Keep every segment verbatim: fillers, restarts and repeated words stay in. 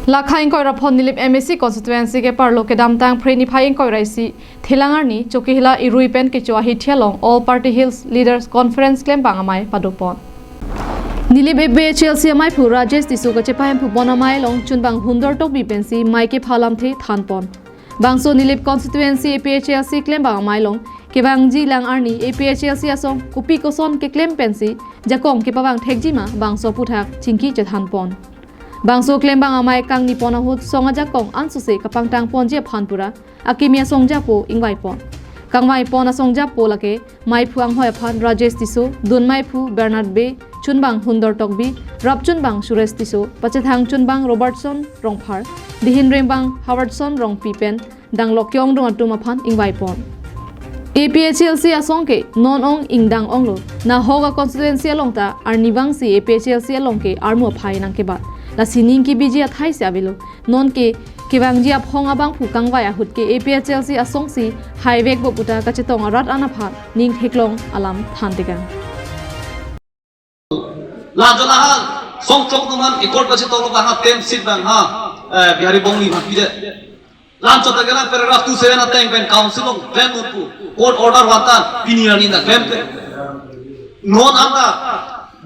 Lakha ingkoi ra phongo Nilip M A C constituency keparlo kedamtang Phre niphai ingkoi ra isi Thelang arni Chokihola irui pen kecho ahithi along All Party Hills Leaders Conference klembang amei padopon. Nilip A P H L C ameiphu Rajesh Tisso kachepahemphu pon amei along chunbang Hundor Tokbi pensi mei kepha alamthe thanpon. Bangso Nilip constituency A P H L C klembang amei along kevangji lang arni A P H L C asong kopi koson keklem pensi jakong kepavang thekji ma bangso aphuthak chingki chethanpon. Bangso klembang amei kangni pon ahut song ajakong ansose kapangtang ponji aphan pura akimi asong japo ingvaipon. Kangvaipon asong japo lake meiphu anghoi aphan Rajesh Tisso, dun meiphu Bernard Bey, chunbang Hundor Tokbi, rap chunbang Suresh Tisso, pachethang chunbang Robertson Rongphar, dihin rembang Howardson Rongpi pen danglok ke-ongdung atum aphan ingvaipon. A P H L C asong ke non ong ingdang onglo. Nahok a constituency along ta arnivangsi A P H L C along ke armu aphai nangkebat. Lasi ning kebiji athai si avelo. Non ke kevangji aphong abangphu kangvai ahut ke A P H L C asongsi haivekpo puta kachetong arat an aphan ning theklong alam thantekang. Lajo lahai song chok numan ikot bachi tolo baha tem sit bang ha, eh, Bihari Bongali bang pide. Lam chota gela paragraph two seven ateng pen council along klem unpu court order vanta pini arni na klem pen. Non anta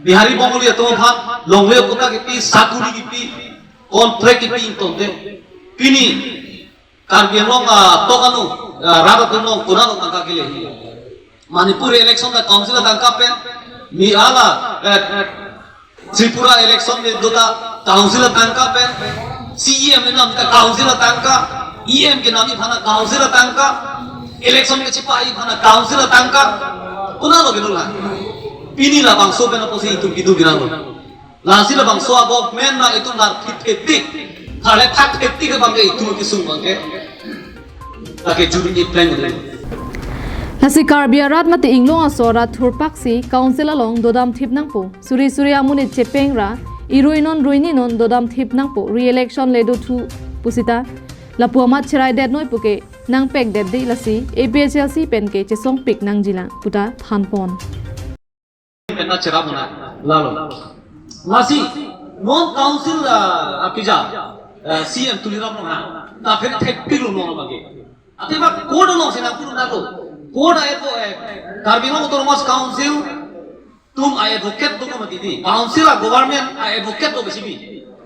Bihari Bongali atum aphan longle kota kipi, sakuri kipi, contract kipi ingtonte. Pini Karbi Anglong atok anu, ah, rat atum along konat along tangka kele. Manipur election ta council atangka pen, mi ala, eh, Tripura election le dota council atangka pen, C E M nam ta council atangka, E M kenamji aphan council atangka, election kechepaji aphan council atangka, konat lo kedula. Pini labangso pen apotsi itum kidu binang lo. Lasi labangso a-government na itum lar thip thip tik. Tharle thak thip tik abang ke itum kisung abang ke. Lake juri ni plan ni. Lasi Karbi arat mate inglong aso arat thurpaksi council along dodam thip nangpo. Suri suri amonit chepeng ra, irui non ruini non dodam thip nangpo. Re-election le dothu pusita. Lapu amat cherai det noi puke nangpek det di lasi A P H L C pen ke chesongpik nangjilang puta thanpon. Pen na cherap na lalo. Lasi non council, ah, apija, ah, C M Tuliram Ronghang ta phen thekpik lo non abang ke. Ate ma court alongsi nangpudun nanglo. Court a-advo-, eh, Karbi Anglong Autonomous Council atum a-advocate do mati di. Council a-government a-advocate do besi bi.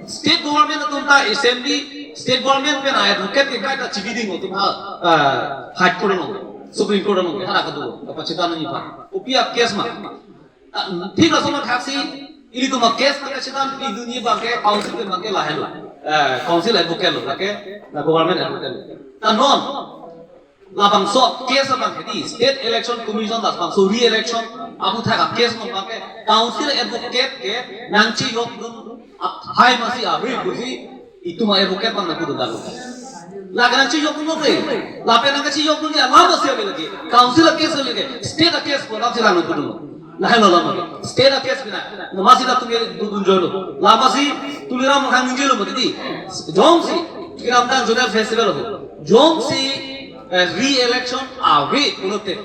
State government atum ta assembly, state government pen a-advocate ke kai ta chibiding atum ha, ah, High Court along, Supreme Court along, hara kadu, kapachita nangji aphan. Kopi a-case ma. Ah, thik laso mathaksi, ilitum a-case ta kachetan pidunji abang ke, council pen abang ke lahelo. Eh, council advocate lo, lake, na government advocate lo. Ta non, labangso case abang ke di, State Election Commission labangso re-election, aphuthak a-case non abang ke, council advocate ke, nangchejokdun, athai masi, ave pusi, itum a-advocate abang nangpudun dalo. Lake nangchejokdun lo ke, lapen nangkachejokdunji alam masi ave lake, council a-case ave lake, state a-case ko, alam si lang nangpudun lo. Lahelo alam ave. State a-case bina. Namasi latum ke dudun joilo. Lamasi Tuliram Ronghang ningjelo mati di. Jongsi kedamtang zonal festival ho. Jongsi, eh, re-election ave pulote.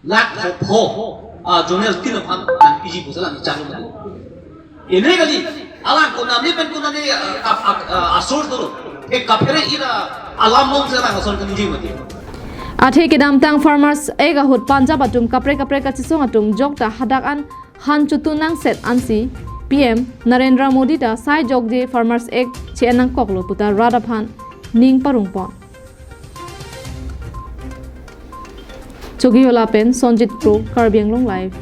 Lakh pho, ah, zonal tin aphan nangpiji pusi lang chalo mati. Ine kali, alang konane pen konane, ah, ah, ah, a-source dolo. Ke kaphere ira alam mong si lang ason kaningje mati. Athe kedamtang Farmers Act ahut Punjab atum kaprek kaprek kachesong atum jokta hadak an han chotun nangset ansi P M Narendra Modi ta sai jokje Farmers Act che-en nangkoklo puta rat aphan ning parongpon. Chokihola pen Sonjit Kro, Karbi Anglong Live.